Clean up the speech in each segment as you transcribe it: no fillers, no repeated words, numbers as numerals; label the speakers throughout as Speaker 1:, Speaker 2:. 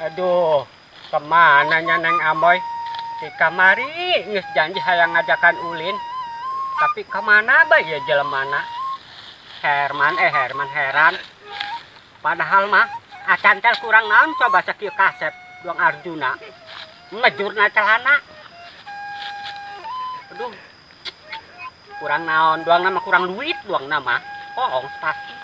Speaker 1: Aduh, kemana nya Neng Amoy? Di kamari geus janji hayang ngajakan ulin. Tapi kemana bae ya jelemana? Herman Herman heran. Padahal mah acan teh kurang naon coba sakieu kasep Duang Arjuna. Mejurna celana. Aduh. Kurang naon, duang nama kurang duit, duang nama. Bohong pasti.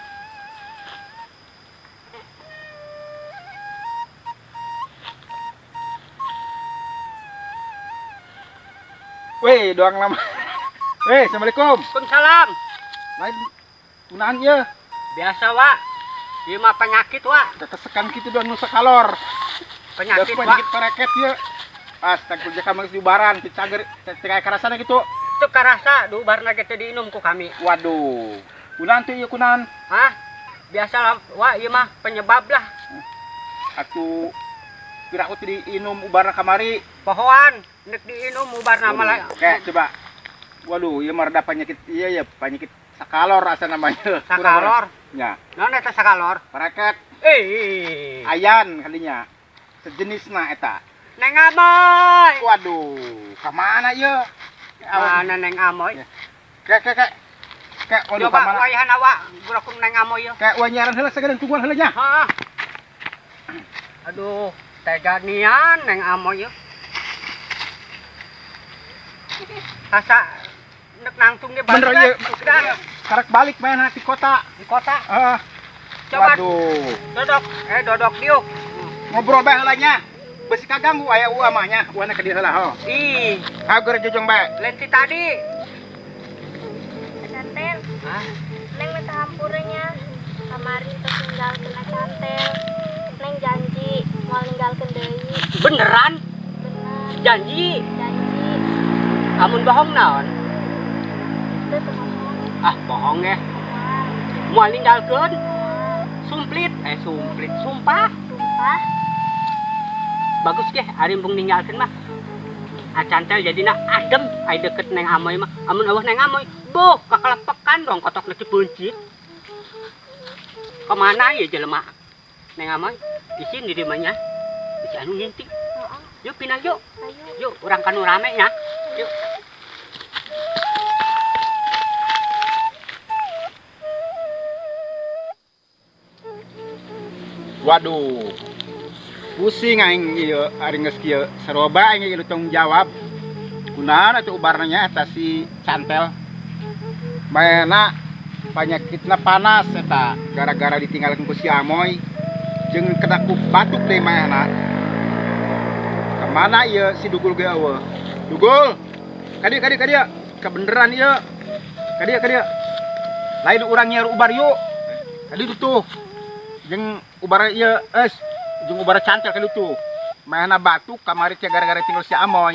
Speaker 2: Weh, doang lama. Weh, assalamualaikum.
Speaker 1: Waalaikumsalam.
Speaker 2: Lain tunahan ya.
Speaker 1: Biasa, Wak. Ieu mah penyakit, Wak.
Speaker 2: Ketesekan kitu doang nu sakalor.
Speaker 1: Penyakit, Wak.
Speaker 2: Penyakit pereket ya. Astagfirullah kamu geus diubaran, teu cager, teu aya karasana kitu.
Speaker 1: Teu karasa diubarna ge teu diinum ku kami.
Speaker 2: Waduh. Kunaon tuh ieu kunaon?
Speaker 1: Hah? Biasa lah, Wak, ieu mah penyebab lah.
Speaker 2: Atuh piraku teu diinum ubarna kamari.
Speaker 1: Pohoan nek diinum ubarna mah lah.
Speaker 2: Oke, coba. Waduh, ieu mah rada penyakit iya ya, penyakit sakalor asa namanya.
Speaker 1: Sakalor?
Speaker 2: Ya.
Speaker 1: Naon eta sakalor?
Speaker 2: Pereket.
Speaker 1: Eh.
Speaker 2: Ayan kalinya. Sejenisna eta.
Speaker 1: Neng Amoy.
Speaker 2: Waduh, ka mana ieu?
Speaker 1: Mana Neng Amoy?
Speaker 2: Kek kek kek. Kek, waduh
Speaker 1: coba
Speaker 2: ka mana?
Speaker 1: Wayahan awak gurakum Neng Amoy ieu.
Speaker 2: Kek wanyaran heula sagedeung tungguan heula nya.
Speaker 1: Heeh. Aduh, tega nian Neng Amoy ieu. Asa nek nangtung ge
Speaker 2: bener ieu. Karek balik main di kota.
Speaker 1: Di kota?
Speaker 2: Heeh.
Speaker 1: Coba.
Speaker 2: Waduh.
Speaker 1: Dodok, dodok diuk.
Speaker 2: Ngobrol bae heula nya. Besi kaganggu aya uah mah nya, uahna ka dieu heula ho.
Speaker 1: Ih.
Speaker 2: Hagur jojong bae.
Speaker 1: Lenti tadi.
Speaker 3: Cantel.
Speaker 1: Hah?
Speaker 3: Neng minta hampura nya. Kamari tos ninggalkeun Cantel. Neng janji moal ninggalkeun deui.
Speaker 1: Beneran?
Speaker 3: Bener.
Speaker 1: Janji?
Speaker 3: Janji.
Speaker 1: Amun bohong naon?
Speaker 3: Teu bohong.
Speaker 1: Ah, bohong ya. Moal ninggalkeun? Sumplit, sumplit, sumpah.
Speaker 3: Sumpah.
Speaker 1: Bagus ge, ari embung ninggalkeun mah. Acantel jadina adem, ai deket Neng Amoy mah. Amun eueuh Neng Amoy, boh kakelepekan dong kotokna cibeuncit. Kemana ya jelema? Neng Amoy, isin di dieu mah nya. Isi anu nginti.
Speaker 3: Heeh.
Speaker 1: Yuk pindah yuk.
Speaker 3: Ayo.
Speaker 1: Yuk urang ka nu rame nya. Yuk.
Speaker 2: Waduh. Pusing aing ieu ari geus kieu. Saroba aing ieu tanggung jawab. Kunaon atuh ubarna nya eta si Cantel. Maena panyakitna panas eta gara-gara ditinggalkeun ku si Amoy jeung kena ku batuk deui maena. Kamana ieu si Dugul ge eueuh? Dugul. Ka dieu ka dieu ka dieu. Kabeneran ieu. Ka dieu ka dieu. Lain urang nyiar ubar yuk. Ka dieu tuh. Jeung ubar ieu es jeung ubar Cantel ka dieu tuh. Maena batuk kamari teh gara-gara tinggal si Amoy.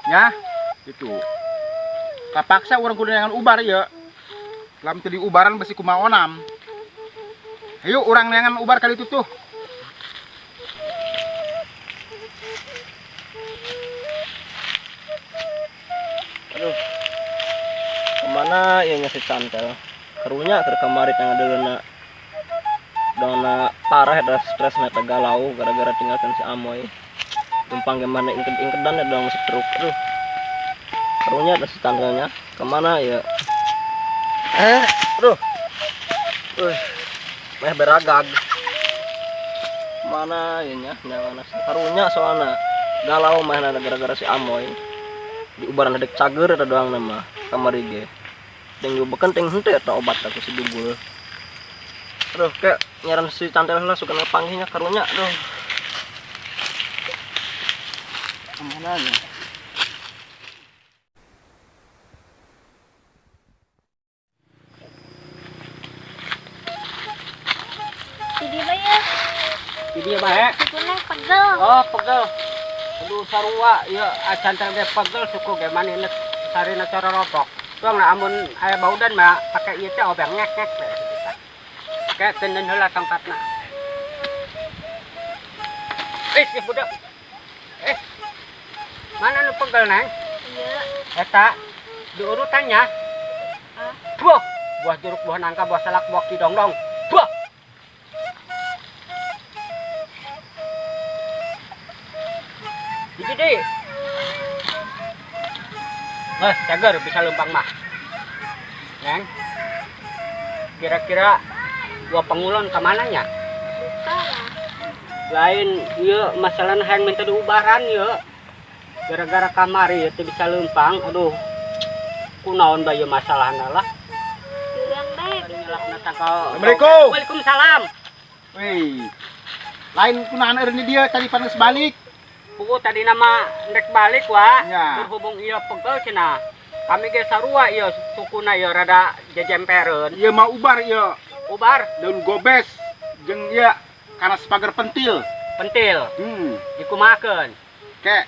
Speaker 2: Nya, gitu. Kapaksa urang kudu neangan ubar ieu. Lamun teu diubaran besi kumaha onam. Ayo urang neangan ubar kali itu tuh.
Speaker 4: Aduh. Kemana ieu nya si Cantel? Karunya keur kamari teh ngadeuleuna. Dongna parah eta stres na eta galau gara-gara tinggalkan si Amoy. Tumpang gimana ingked-ingkedan ya dong setruk. Aduh. Karunya ada si Cantelnya. Kemana ya? Aduh. Meh beragag. Mana ya nya? Nyangan karunya soalna galau meh na gara-gara si Amoy. Di ubaran adek cager eta doang nama kamari ge. Ting beken ting henteu eta obat aku si Dugul. Aduh, kayak nyaran si Cantel lah suka ngepanggihnya karunya, aduh.
Speaker 2: Kemana nih?
Speaker 3: Di dieu bae ya.
Speaker 1: Di dieu bae.
Speaker 3: Suku neng pegel.
Speaker 1: Oh, pegel. Aduh sarua ieu Cantel ge pegel suku ge manehna sarina cara ropok. Tuang lah amun aya baudan mah pake ieu teh obeng ngek-ngek we. Kayak tenden heula tongkatna. Si budak. Mana nu pegel, Neng?
Speaker 3: Iya.
Speaker 1: Eta diurutannya.
Speaker 3: Hah?
Speaker 1: Buah, buah jeruk, buah nangka, buah salak, buah kidongdong. Buah. Hiji deui. Geus, cager bisa leumpang mah. Neng. Kira-kira gua pangulon ka mana nya?
Speaker 3: Buka lah.
Speaker 1: Lain ieu masalahna hayang minta diubaran ieu. Gara-gara kamari ieu teu bisa leumpang, aduh. Kunaon bae ieu masalahna lah.
Speaker 3: Jurang bae bisa.
Speaker 1: Nyelakna tangkal.
Speaker 2: Assalamualaikum.
Speaker 1: Waalaikumsalam.
Speaker 2: Wih. Lain kunaon eureun di dieu tadi pan geus balik.
Speaker 1: Pugu tadi nama rek balik wa.
Speaker 2: Ya.
Speaker 1: Berhubung ieu pegel cenah. Kami ge sarua ieu sukuna ieu rada jejempereun.
Speaker 2: Ieu mah ubar ieu.
Speaker 1: Ubar
Speaker 2: Daun gobes jeung ieu kanas pagar pentil.
Speaker 1: Pentil dikumakeun.
Speaker 2: Kek.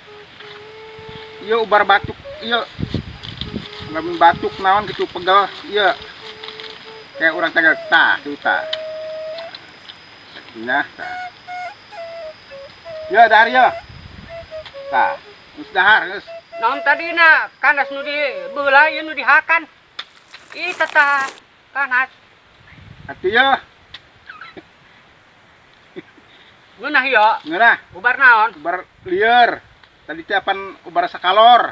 Speaker 2: Ieu ubar batuk ieu. Lamun batuk naon gitu pegel ieu. Kayak urang tegal tah kieu tah. Nah, tah. Ya dahar ya. Tah, geus dahar geus.
Speaker 1: Naon tadina kanas nu di beula ieu nu dihakan. Ih tata kanas.
Speaker 2: Atuh ya,
Speaker 1: Ngeunah ieu.
Speaker 2: Ngeunah.
Speaker 1: Ubar naon?
Speaker 2: Ubar lieur. Tadi teh apan ubar sakalor.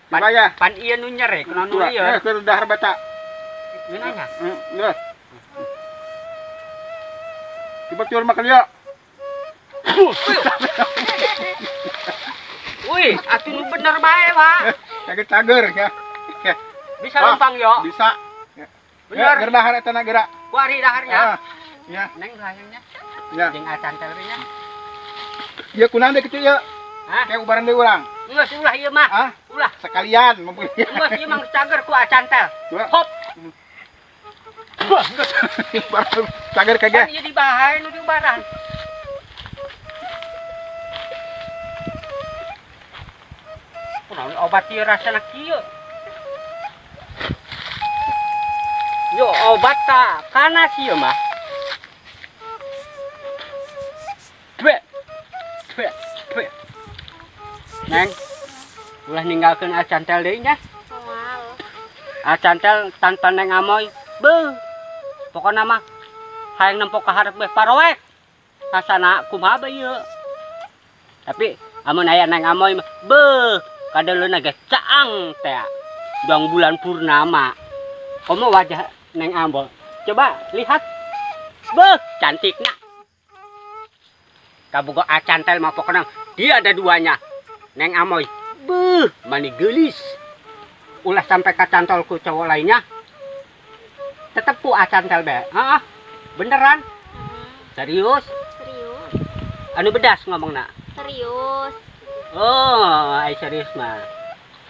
Speaker 1: Pan,
Speaker 2: Coba ya.
Speaker 1: pan ieu nu nyere kunaon nu lieur.
Speaker 2: Eh, keur dahar baca.
Speaker 1: Ngeunah nya.
Speaker 2: Geus. Coba tiur makan ya.
Speaker 1: Wih, atuh nu bener bae, Pak.
Speaker 2: Cager-cager ya. Ya,
Speaker 1: Bisa lempang yo.
Speaker 2: Bisa.
Speaker 1: Bener.
Speaker 2: Ya, ger dahar eta na geura.
Speaker 1: Kuari daharnya.
Speaker 2: Ah, ya,
Speaker 1: Neng hayangnya.
Speaker 2: Ya.
Speaker 1: Jeung acan nya.
Speaker 2: Ieu kunaon deui kitu ieu?
Speaker 1: Hah?
Speaker 2: Kayak ubaran deui urang.
Speaker 1: Geus ulah ieu mah.
Speaker 2: Ah,
Speaker 1: Ulah.
Speaker 2: Sekalian mumpung.
Speaker 1: Geus ieu mah geus cager ku acan tel.
Speaker 2: Coba.
Speaker 1: Hop.
Speaker 2: Wah, geus. Cager kagak.
Speaker 1: Kan ieu dibahain nu diubaran. Kunaon obat ieu rasana kieu? Yo obat ta kanas ieu mah. Due. Due. Due. Neng, ulah ninggalkeun acantel deui nya.
Speaker 3: Moal.
Speaker 1: Acantel tanpa Neng Amoy. Beuh. Pokona mah hayang nempo ka hareup beh paroek. Rasana kumaha bae ieu. Tapi amun aya Neng Amoy mah beuh, kadeuleuna ge caang teh. Duang bulan purnama. Komo wajah Neng Amoy. Coba lihat. Beuh, cantiknya. Kabogo acantel mah pokona dia ada duanya. Neng Amoy. Beuh, mani geulis. Ulah sampai kacantol ku cowok lainnya. Tetep ku acantel be. Heeh. Beneran? Serius?
Speaker 3: Serius.
Speaker 1: Anu bedas ngomongna.
Speaker 3: Serius.
Speaker 1: Oh, ai serius mah.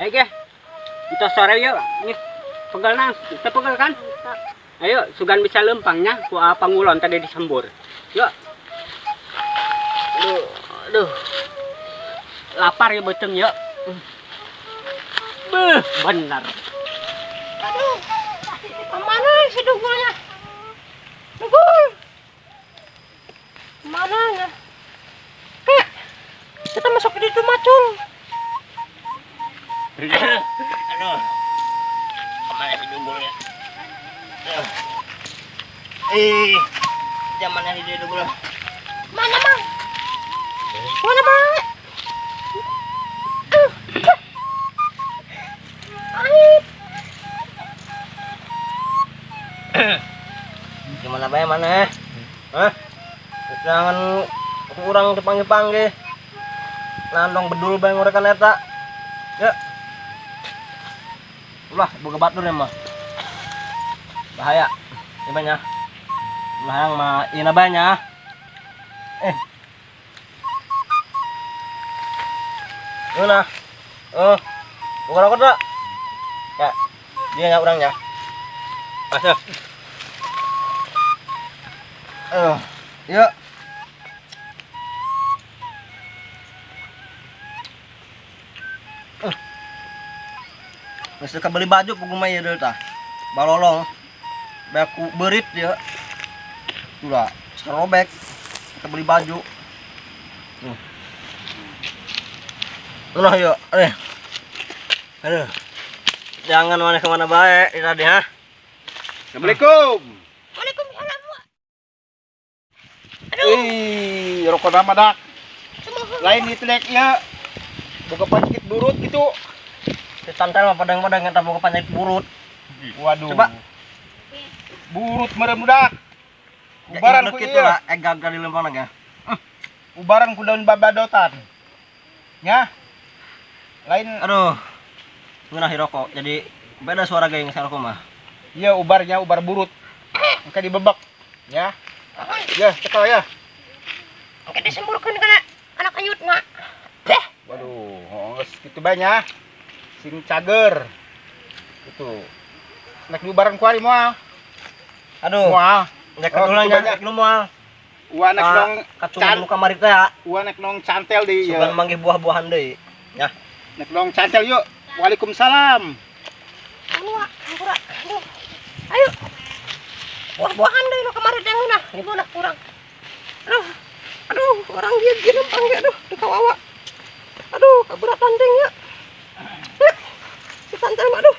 Speaker 1: Ayo ge. Entos sore yuk. Nih, pegel nang, teu pegel kan?
Speaker 3: Bisa.
Speaker 1: Ayo, sugan bisa lempangnya ku pangulon tadi disembur. Yuk. Aduh, aduh. Lapar ya beuteung yuk. Beuh, bener.
Speaker 5: Aduh, kemana si Dugulnya? Dugul! Kemana ya? Kek, kita masuk ke situ macul.
Speaker 4: Aduh. Kemana si Dugulnya? Aduh. Eh, zamannya si Dugul.
Speaker 5: Mana, Mang? Mana, Mang? Aduh. Aib.
Speaker 4: Gimana bae mana? Hah? Jangan kurang dipanggil-panggil. Nandong bedul bae ngorekan eta. Ya. Ulah boga batur ya mah. Bahaya. Ieu banyak. Ulah yang mah ieu bae nya. Eh. Nah. Oh. Bukan rokok tak? Ya. Dia nggak orangnya. Masuk. Eh, yuk. Eh. Geus teu beli baju pugu mah ieu deui tah. Balolong. Baku beurit dia. Ulah, serobek. Kita beli baju. Tuh. Ulah yuk. Eh. Aduh. Jangan mana kemana baik ini tadi ha.
Speaker 2: Assalamualaikum.
Speaker 5: Waalaikumsalam.
Speaker 2: Ih, rokok nama dak. Lain itu dek ya. Boga penyakit burut gitu.
Speaker 4: Si cantel mah padang-padang eta boga penyakit burut.
Speaker 2: Waduh.
Speaker 4: Coba.
Speaker 2: Burut meureun budak. Ubaran ku
Speaker 4: kitu
Speaker 2: ieu.
Speaker 4: Lah, gagal di lempang ge.
Speaker 2: Ubaran ku daun babadotan. Nya. Lain.
Speaker 4: Aduh. Ngeunah rokok. Jadi beda suara geng rokok mah.
Speaker 2: Iya ubarnya ubar burut. Engke dibebek. Ya. Ya, cekel ya.
Speaker 5: Engke disemburkeun kana anak anyutna.
Speaker 2: Waduh, geus kitu bae nya. Sing cager. Gitu. Nek diubaran ku ari moal.
Speaker 4: Aduh.
Speaker 2: Moal.
Speaker 4: Nek
Speaker 2: Oh,
Speaker 4: ulah
Speaker 2: kitu
Speaker 4: nya
Speaker 2: banyak.
Speaker 4: rek lu moal.
Speaker 2: Ua nek nong
Speaker 4: Kacung
Speaker 2: can
Speaker 4: nu kamari teh ya.
Speaker 2: ua nek nong cantel di
Speaker 4: Sugan
Speaker 2: ieu.
Speaker 4: manggih buah-buahan deui. Ya.
Speaker 2: Nek nong cantel yuk. Waalaikumsalam.
Speaker 5: Anu hampura. Aduh. Ayo. Buah-buahan deui nu kamari teh ngeunah. Ieu nah kurang. Aduh. Aduh, orang dia ge lempang ge aduh, teu kawawa. Aduh, kaberatan teh nya. Si cantel mah aduh.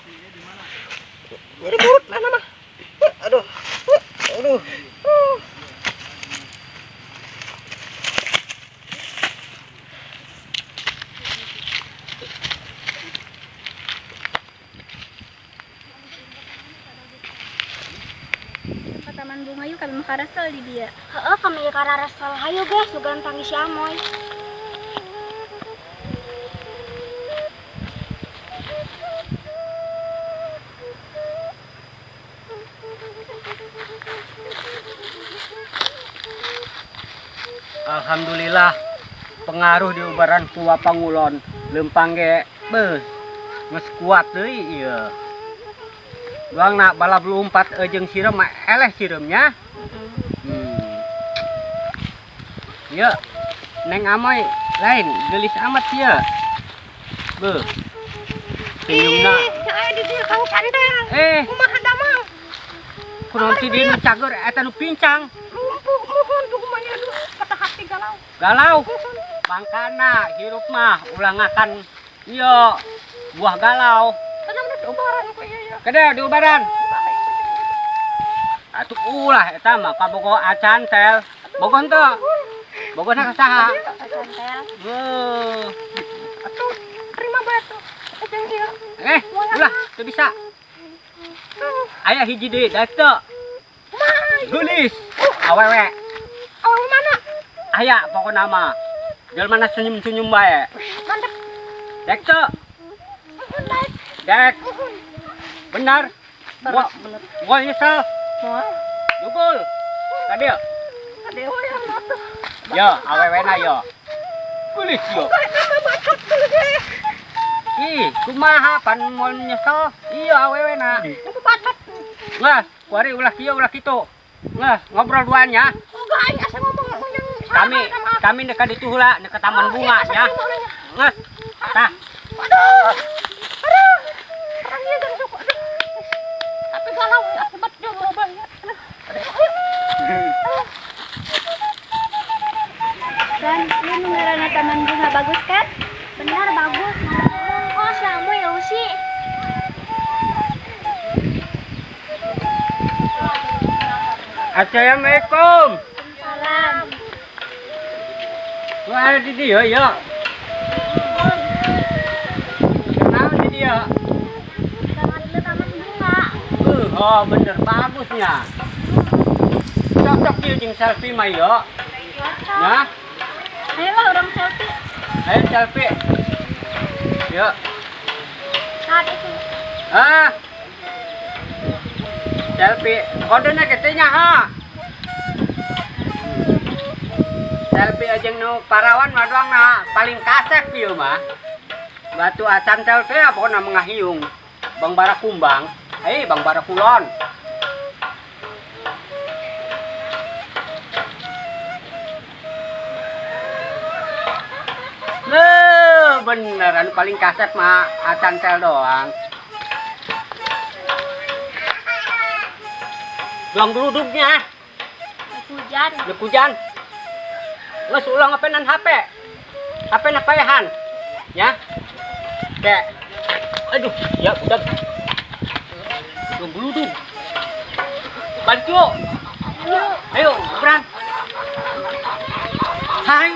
Speaker 5: Nyeri burut lah nama. Aduh. Aduh.
Speaker 3: Ke taman bunga yuk, kami mah karesel di dia. Heeh, kami ge kararesel. Hayu guys, sugan panggih si Amoy.
Speaker 1: Alhamdulillah pengaruh di ubaran tua pangulon lempang ge beuh geus kuat deui ieu. Doang nak balap lompat jeung sireum mah eleh sireumnya. Ieu Neng Amoy lain geulis amat ieu. Beuh. Senyumna.
Speaker 5: Aya di dieu Kang Cantel. Kumaha damang?
Speaker 1: Kunaon ti dieu nu cager eta nu pincang.
Speaker 5: Lumpuh muhun tuh kumaha aduh, patah hati galau.
Speaker 1: Galau. Mangkana hirup mah ulah ngakan ieu buah galau.
Speaker 5: Tenang udah diubaran ku ieu ya.
Speaker 1: Kede diubaran. Atuh ulah eta mah kabogo acan tel. Bogoh henteu? Bogohna ka saha?
Speaker 3: Cantel.
Speaker 1: Heuh.
Speaker 5: Atuh terima bae tuh. Jeung ieu.
Speaker 1: Ulah teu bisa. Aya hiji deui da teu. Geulis. Awewe.
Speaker 5: Awewe mana?
Speaker 1: Aya pokona mah. Jelema senyum-senyum bae.
Speaker 5: Mantep.
Speaker 1: Dek teu? Dek. Benar. Gua nyesel.
Speaker 5: Moal.
Speaker 1: Dugul. Ka dieu.
Speaker 5: Ka dieu we atuh.
Speaker 1: Yo, awewena yo. Geulis yo.
Speaker 5: Bacot dulu ge.
Speaker 1: Ih, kumaha pan moal nyesel? Iya awewena.
Speaker 5: Aku bacot.
Speaker 1: Nges, kuari ulah kieu ulah kitu. Nges, ngobrol duaan ya.
Speaker 5: Boga aing asa ngomong yang
Speaker 1: Kami kami dekat ditu heula, dekat taman bunga ya. Nges. Tah.
Speaker 5: Aduh. Aduh. Orang ieu gan suku. Aduh. Tapi galau akibat dia berubah ya. Aduh.
Speaker 3: Dan ini nu ngaranna taman bunga bagus kan? Benar bagus. Oh, si Amoy ya sih.
Speaker 1: Assalamualaikum.
Speaker 3: Salam.
Speaker 1: Wah, di dieu ya. Kenal di dieu.
Speaker 3: Jangan dulu taman bunga.
Speaker 1: Oh, bener bagusnya. Cocok ieu jeung selfie mah yo.
Speaker 3: Cocok.
Speaker 1: Ya,
Speaker 3: Ayolah orang selfie.
Speaker 1: ayo selfie. Yuk.
Speaker 3: Saat itu.
Speaker 1: Ah. Selfie. Kodenya kitu nya ha. Selfie aja nu parawan mah doang na paling kasep ieu mah. Batu acan teh pokona mengahiung. Bang bara kumbang. Bang bara kulon. Leuh, beneran paling kasep mah acan tel doang. Doang geluduknya.
Speaker 3: Hujan.
Speaker 1: Hujan. Nges ulang ngapenan HP. HP na payahan. Ya. Kayak aduh, ya udah. Doang geluduk. Balik yuk. Ayo, berang. Hai.